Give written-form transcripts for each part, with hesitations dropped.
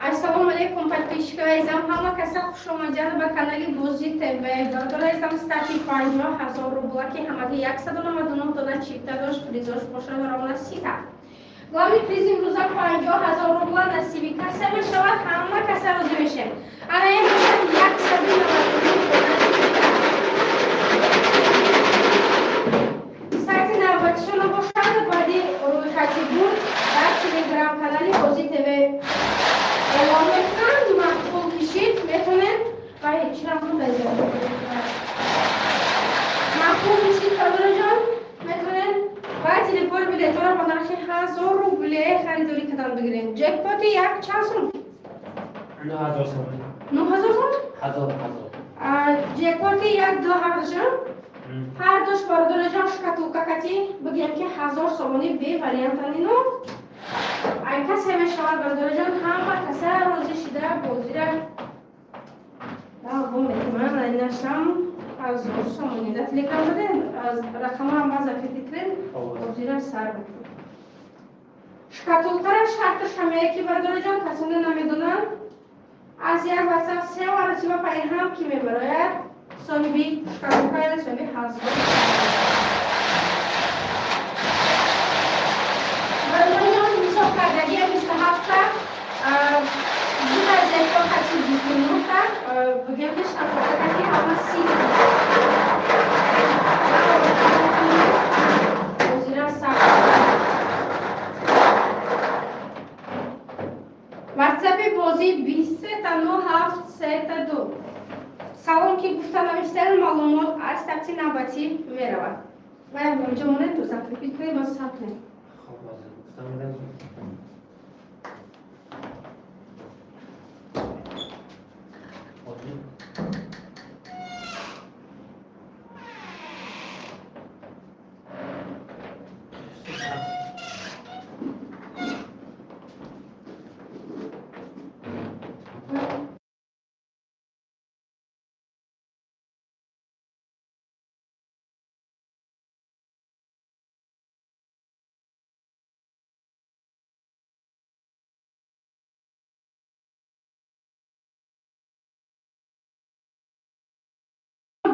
Ассалому алайкум, подписчикои азизам, ҳама каса хуш омадед ба канали Бозӣ ТВ. Бародари азизам, старти 50 000 рубла, ки ҳамагӣ 199 дона чипта дошт, призош бошад ровно 30-та. Главный приз имрӯза 50 000 рубла насиби касе мешавад, ҳама каса розӣ мешем. Ана ин бошад 199 дона чипта. Сайти навбатишона бошад, баъди рӯйхати бурд дар телеграм-канали Бозӣ ТВ эълон мекунам. Мақбул кишид, метонед ва чирам мақбул кишид, бародарҷон, метонед ва телефон билетҳоро ба нархи 1000 рубле харидорӣ кардан бигиред. Ҷекпоти як чанд сум? 9000 сомон. 9000 сум? Ҳазор, ҳазор. Ҷекпоти як 2000 ҳар душ, бародарҷон, шкатулка кати бигем, ки 1000 сомонӣ бевариантанину ай касе мешавад. Бародарҷон, ҳама каса розӣ шида бозира давом метиман. Инашам 1000 сомонӣ дар телеграм дадем, рақамаам ба закрепить кунед, бозира сар мекунем. Шкатулкара шарташ ҳамее, ки, бародарҷон, касоне намедонанд, аз як ватсап се маротиба пайҳам ки мебарояд, соҳиби шкатулка, яъне соҳиби 1000. Бародарҷон, ҳисоб кардагия 27-та, дута ҷекпот кати 29-та, бигем, ки шкатулка кати ҳама 30. Бозира сар. Ватсапи бозӣ 23 та 07 3 та 2. Салом ки гуфта навиштан, маълумот аз тарти навбатӣ меравад. Ва ягонҷо монед, то закрепить кунед, боз сар кунед. Хоб, ҳозир гуфтам мерам. Ҳозир.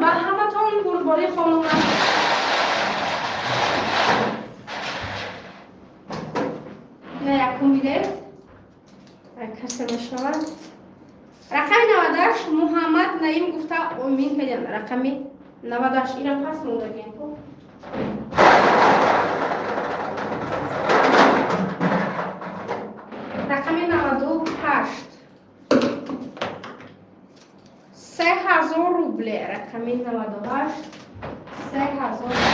Ба ҳаматон бурдборӣ хонумам. На якум билет касе мешавад, рақами 98, Муҳаммад Наим гуфта омин кардем. Рақами 98 ира пас мондагем. Рақами 98, 3000 рубле. Рақами 98, 3000 рубле.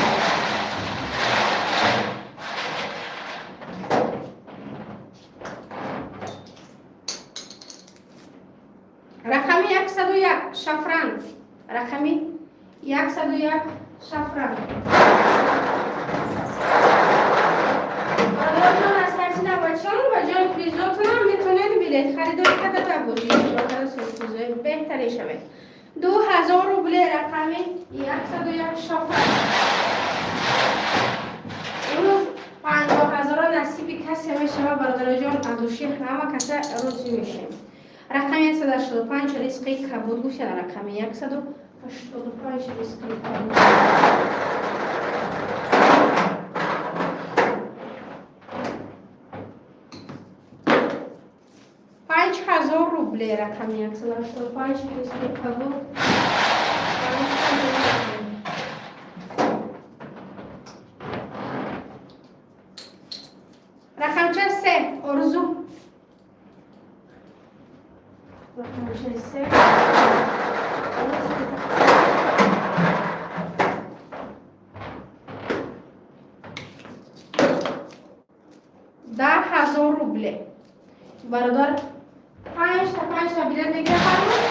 Рақами 101, Шафран. Рақами 101, Шафран. Бародарҷон, аз тарси навбатшон ба ҷои призотонам метавонед билет харидорӣ карда, дар бозӣ иштирок карда, соҳиби беҳтарин шавед. 2000 рубле, рақами 101, Шафран. Имрӯз 50 000-а насиби касе мешавад, бародароҷон, аз души ҳама каса розӣ мешавем. Рақами 185, Ризқи Кабуд гуфтан. Рақами 185, Ризқи Кабуд. 5000 рубле, рақами 185, Ризқи Кабуд, 5000 рубле. Рақамча 3, Орзу. Рақамча 3, Орзу. 10 000 рубле. Бародар панҷта панҷта билет мегирад ҳар рӯз,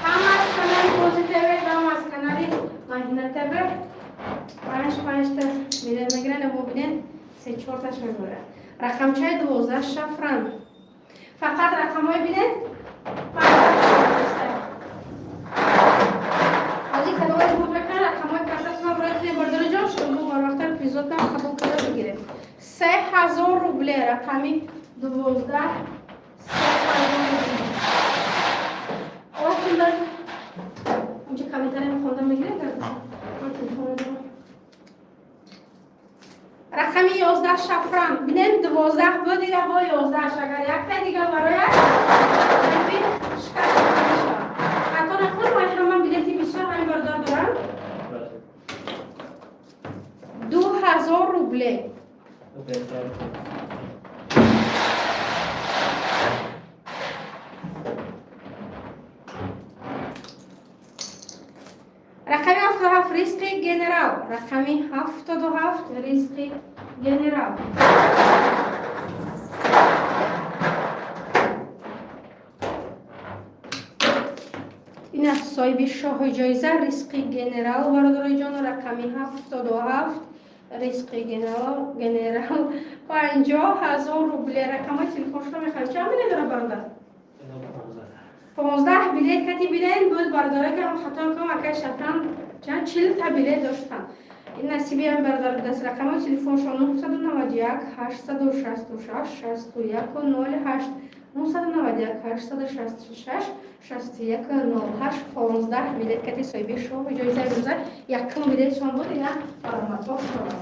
ҳам аз канали Бози ТВ, ҳам аз канали Маҳина ТВ панҷ панҷта билет мегиранд. Бубинед, се чорташ мебарад. Рақамчаи 12, Шафран. Фақат рақамҳои бинед. Ҳозир кадомҳои бурд мекунад, рақамҳои картатона бояд кунед, бародарҷон, шумо барвақттар призотам қабул карда бигиред. 3000 рубле, рақами 12, 3000 рубле. 11 Шафран. Бинем, 12 буд, дига бо 11. Агар якта дига барояд, шикаст мешавад. Хато накун, ман ҳама билети бисёр ҳамин бародар дорам. Бале. 2000 рубле. Беҳтар. Рақами 77, Ризқи Генерал. Рақами 77, Ризқи Генерал. Ин аст соҳиби шоҳи ҷоиза, Ризқи Генерал, бародарои ҷон. Рақами 77, Ризқи Генерал, 50 000 рубле. Рақамҳои телефоншро мехоҳем. Чанд билет дора, бародар? Ино 15. 15 билет кати билет буд, бародаре ки хато кунам, акай Шафран чанд 40 та билет доштанд. Ин насиби ҳам бародар даст. Рақамҳои телефоншон: 991 866 61 08, 991 866 61 08. 15 билет кати соҳиби шоҳи ҷоизаи рӯза. Якум билетшон буд, ина баромадҳо шуданд.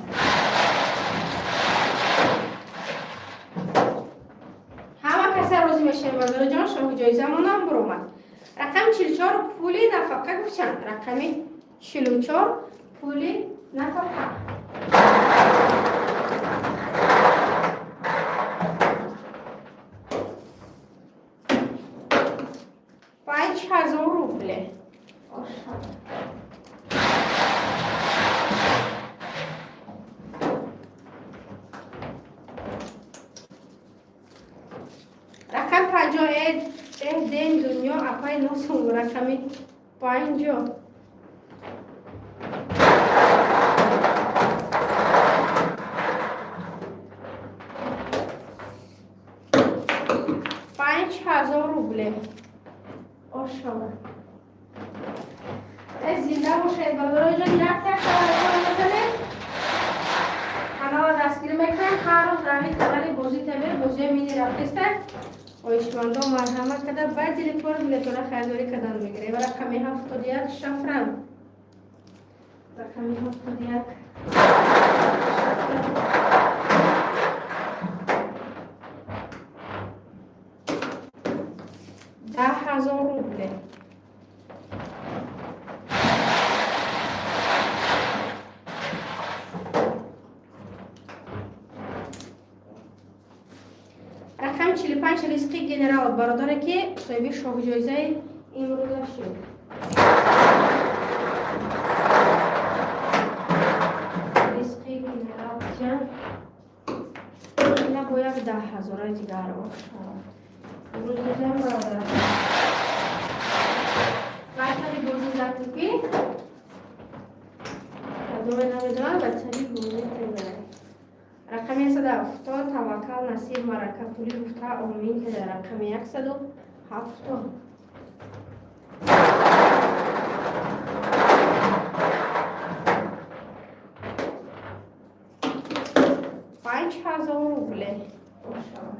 Ҳама каса розӣ мешавем, бародарҷон. Шоҳи ҷоизамонам буромад. Рақами 44, пули нафақа гуфтанд. Рақами 44, пули нафақа. 5000 рубле. Ошава. Рақам 50, э ден дунё апай носум. Рақами 50. 5000 рубле. Ошава. Э, зинда бошед, бародароҷон. Як як каналро мезанед, каналро дастгирӣ мекунем. Ҳар рӯз дар ҳамин канали Бозӣ ТВ бозиҳои мини рафтеста. Хоҳишмандо марҳамат карда, ба телефон билетона харидорӣ кардан мегирем. Рақами 71, Шафран. Рақами 71, Шафран. 10 000 рубле. Рақами 45, Ризқи Генерал, бародаре ки соҳиби шоҳҷоизаи имрӯза шуд. Ризқи Генерал ҷан, ина бо як 10 000-аи дигар. Ошо, имрӯз рӯзам, бародар, ватсари бозӣ закупи кадоме намедонам. Ватсари бозӣ ТВ. Рақами 170, Таваккал, насиб, марака, пулӣ гуфта омин када. Рақами 170. 5000 рубле. Ошава.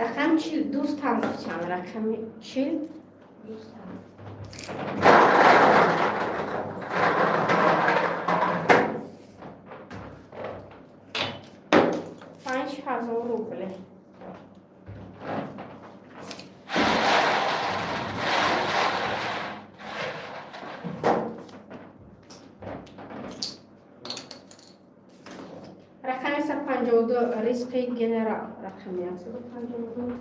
Рақами 40, дӯстам гуфтам. Рақами 40, дӯстам. 5000 рубле. Рақами 152, Ризқи Генерал. Рақами 152.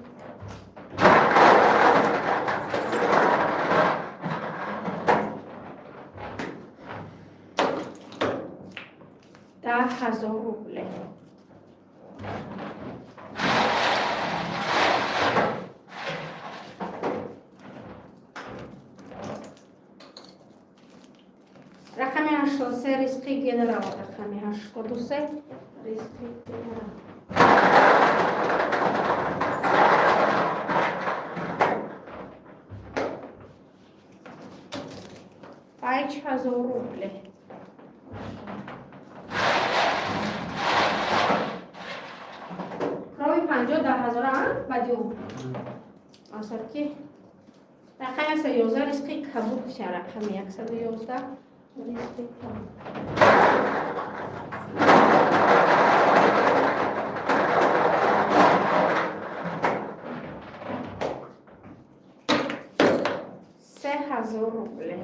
10 000 рубле. Рақами 83, Ризқи Генерал. Рақами 83, Ризқи Генерал. 5000 рубле. Рови 50, 10 000-а баъди ӯ асар ки. Рақами 111, ризқи кабуд. Рақами 111, ризқи кабуд. 3000 рубле.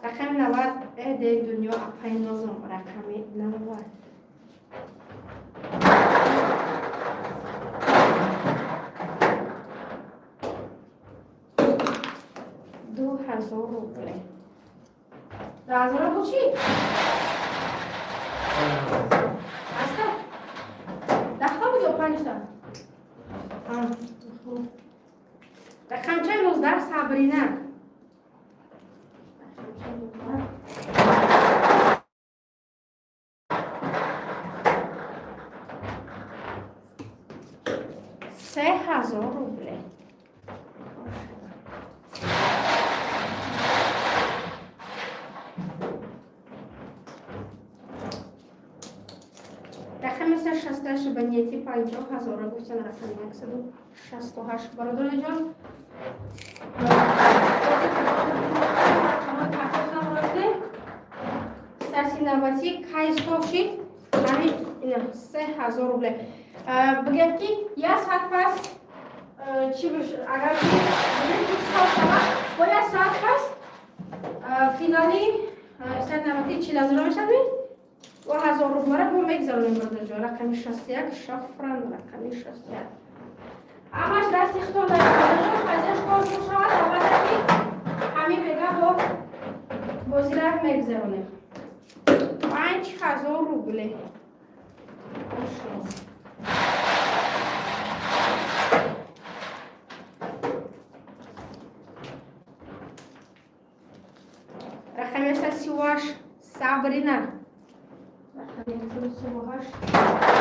Рақами 90, эде дунё, апай нозум. Рақами 90. 2000 рубле. 2000 буд чӣ? Аста? 10та буд ё панҷта? Рақамчаи 19, Сабрина. Рақамчаи 19. 3000 рубле. Рақами 168, ба нияти 50 000 гуфтан. Рақами 168. Бародароҷон, старти навбатӣ кай стоп шид? Ҳамин ина 3000 рубле. Бигӯяд, ки як соат пас чӣ, агар стоп шавад, бо як соат пас финали старти навбатӣ 40 000 мешавад ва 1000 рублара бо мегзаронем. Бародарҷон, рақами 61, Шафран. Рақами 61. Ҳамаш дасти худтон дар, бародарҷон. Хазияш кор шавад, албатта, ки ҳамин бега бо бозира мегзаронем. 5000 рубле. Ошо. Рақами 138, Сабрина. Рақами 138, Сабрина.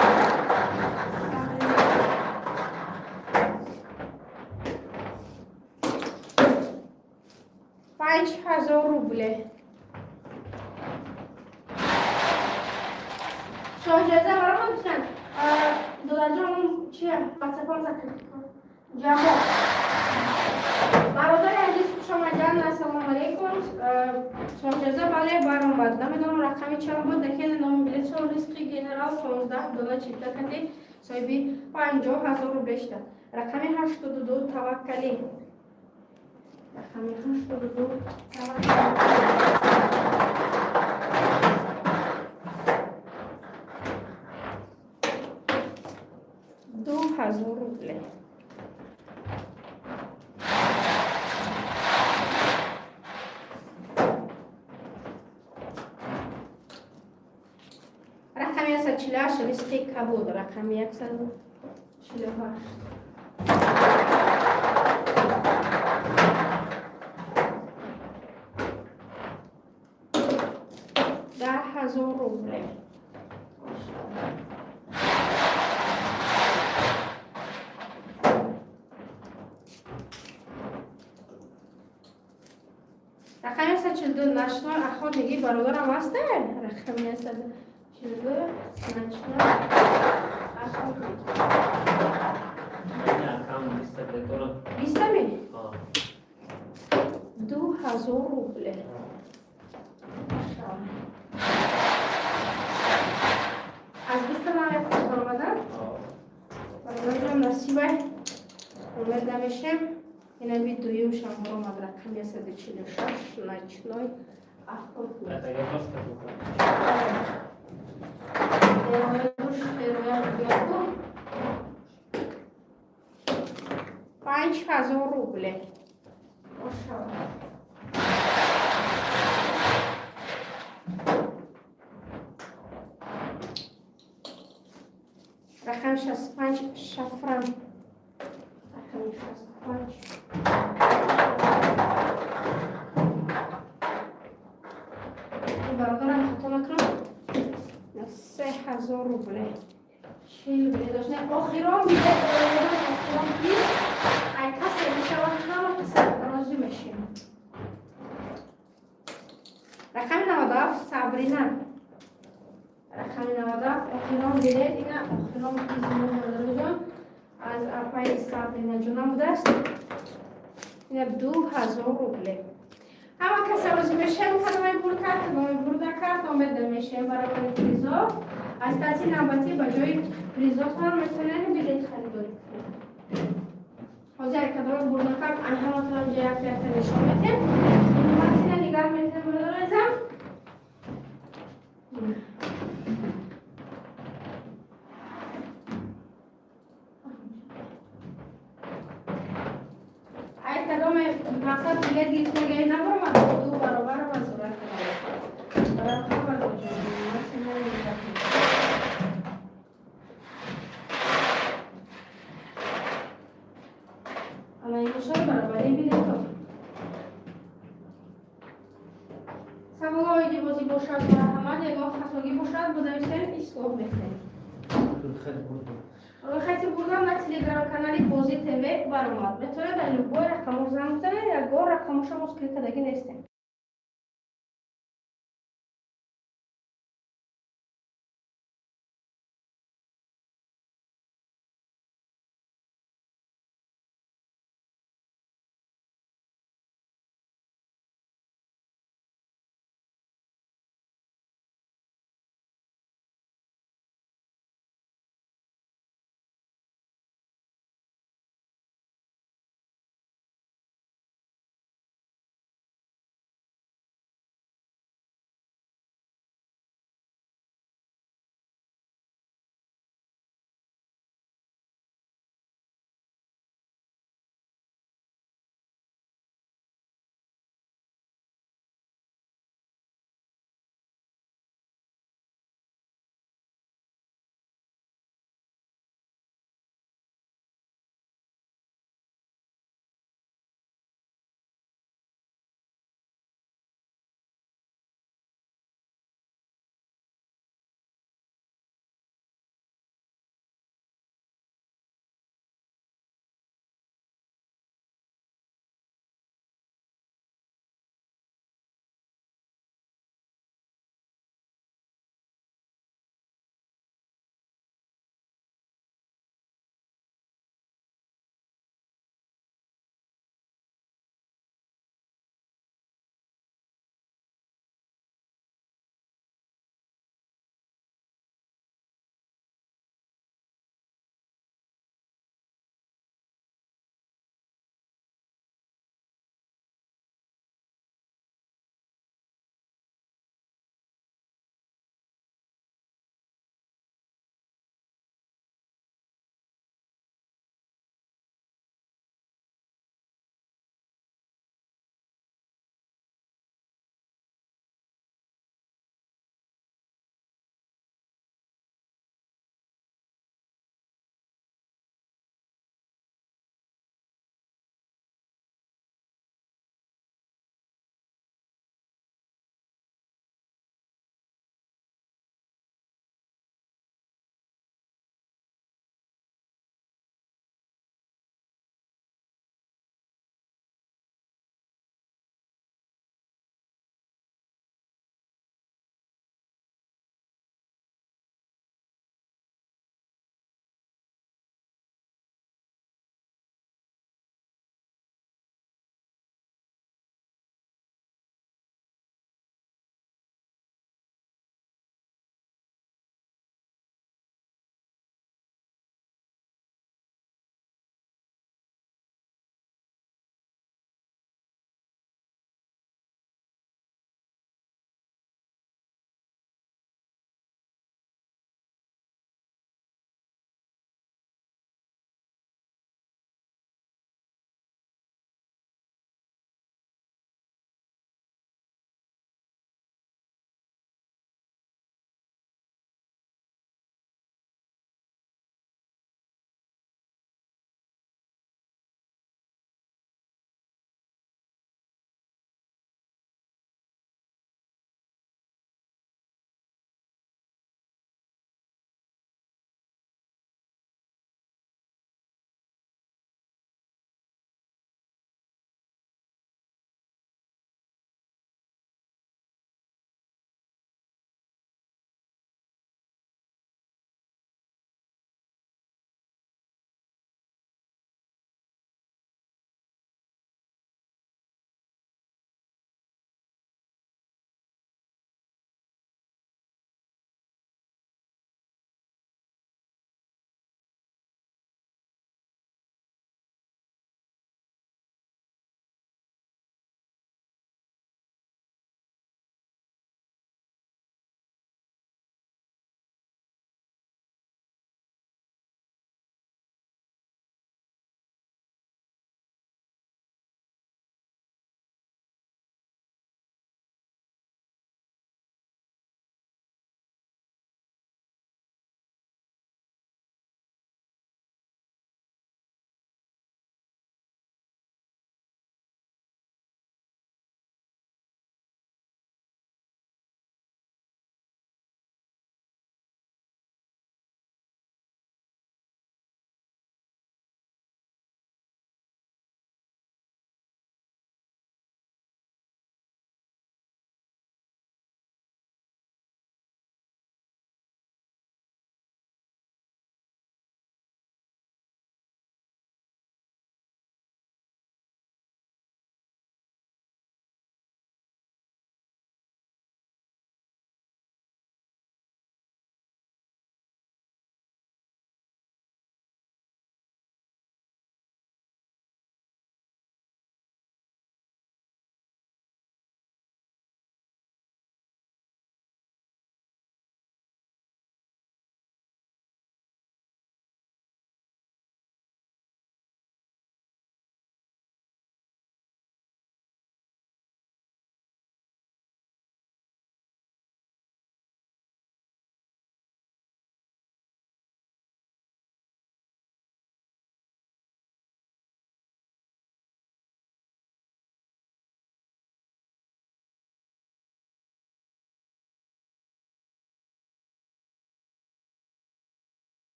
5000 рубле. Шоҳҷоиза баромад гуфтан. Додарҷон, чия, ватсапам закрыт. Ҷамо. Бародари азиз, хушомадиан, ассалому алайкум. Шоҳҷоиза, бале, баромад. Намедонам, рақами чанд буд, лекин номи билетшон ризқи генерал, 15 дона чипта кади соҳиби 50 000 рубле шуда. Рақами 82, Таваккалӣ. Рақами 82, Таваккалӣ. 2000 рубле. Рақами 148, ризқи кабуд. Рақами 148. 10 000 рубле. Машаллоҳ. Рақами 142, ночной охотник. Бародарам ҳасте? Рақами 142, ночной охотник. Акам 20 билет дорам. 20-ами? А. 2000 рубле. Машаллоҳ. Аз 20 ман баромадан. Бародарҷон, насибай, умед намешем. Инаби дуюм шам баромад. Рақами 146, ночной охотник. Это я просто купил. Эроя буяку. 5000 рубле. Машаллоҳ. Рақами 65, Шафран. Рақами 65. Бародарам, хато накунам, 3000 рубле. 40 билет дошт. Охирон билет, охирон приз. Ай касе мешавад, ҳама каса розӣ мешем. Рақами 97. Охирон билет, ина охирон призимо, бародароҷон, аз апаи Сабрина ҷонам будааст. Ина 2000 рубле. Ҳама каса розӣ мешавем, кадомай бурд кард, кадомай бурд накард, омеда мешавем баробари призо. Аз тати навбатӣ ба ҷои призотон метавонед билет харидорӣ кунед. Ҳозир кадомай бурд накард, ай ҳаматонам ҷа як якта нишон метем. Вақтина нигаҳ метем, бародароизам. Ай кадоме мақсад билет гирифтагиа набаромад, ду баробар вазорат кардам. Ана ин бошад баробари билетҳо. Саволҳои бозӣ бошад, марҳамат, ягон хатогӣ бошад, бинависем, ислоҳ мекунем. Рӯйхати бурда. Рӯйхати бурдан дар телеграм-канали Бозӣ ТВ баромад. Метавонед дар любой рақамҳо занг бизанед, ягон рақамҳоша мо скрыть кардагӣ нестем.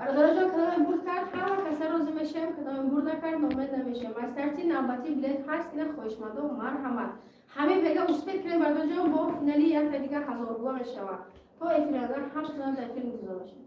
Бародароҷон, кадоме бурд кард, ҳама каса розӣ мешавем, кадоме бурд накард, ноумед намешавем. Аз тарти навбатӣ билет ҳаст, ина, хоҳишмандо, марҳамат. Ҳамин бега успеть кунем, бародарҷон, бо финали якта дига 1000 рубла мешавад. То эфирада ҳамчунон дар эфир интизор бошем.